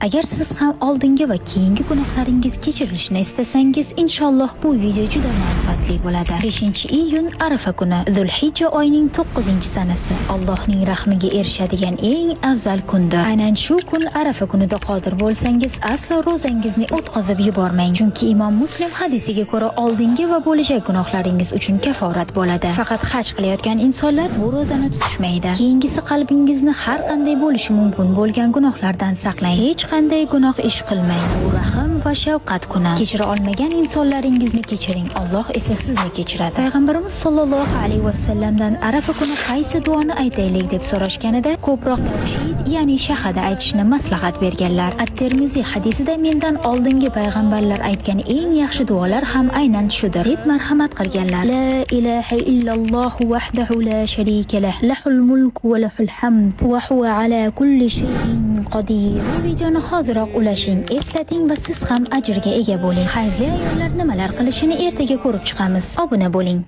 Agar siz ham oldingi va keyingi gunohlaringiz kechirilishini istasangiz, inshaalloh bu video juda manfaatli bo'ladi. 5-iyun Arafa kuni, Zulhijja oyining 9-sanasi. Allohning rahmiga erishadigan eng afzal kundir. Aynan shu kun, Arafa kunida qodir bo'lsangiz, aslo ro'zangizni o'tkazib yubormang. Chunki Imom Muslim hadisiga ko'ra, oldingi va bo'lajak gunohlaringiz uchun kaforat bo'ladi. Faqat haj qilayotgan insonlar bu ro'zani tutishmaydi. Keyingisi, qalbingizni har qanday bo'lishi mumkin bo'lgan gunohlardan saqlang. Hech qanday gunoh ish qilmang. Bu rahm va shafqat kuni. Kechira olmagan insonlaringizni kechiring. Alloh esa sizni kechiradi. Payg'ambarimiz sollallohu alayhi vasallamdan Arafa kuni qaysi duoni aytaylik deb so'rashganida, ko'proq tavhid, ya'ni shahada aytishni maslahat berganlar. At-Termiziy hadisida "Mendan oldingi payg'ambarlar aytgan eng yaxshi duolar ham aynan shudir" deb marhamat qilganlar. La ilaha illalloh vahdahu la sharika lah. Lahul mulk va lahul hamd va huwa ala kulli shay'in qodir. Bu videoni hoziroq ulashing, eslating va siz ham ajrga ega bo'ling. Hayzli ayollar nimalar qilishini ertaga ko'rib chiqamiz. Obuna bo'ling.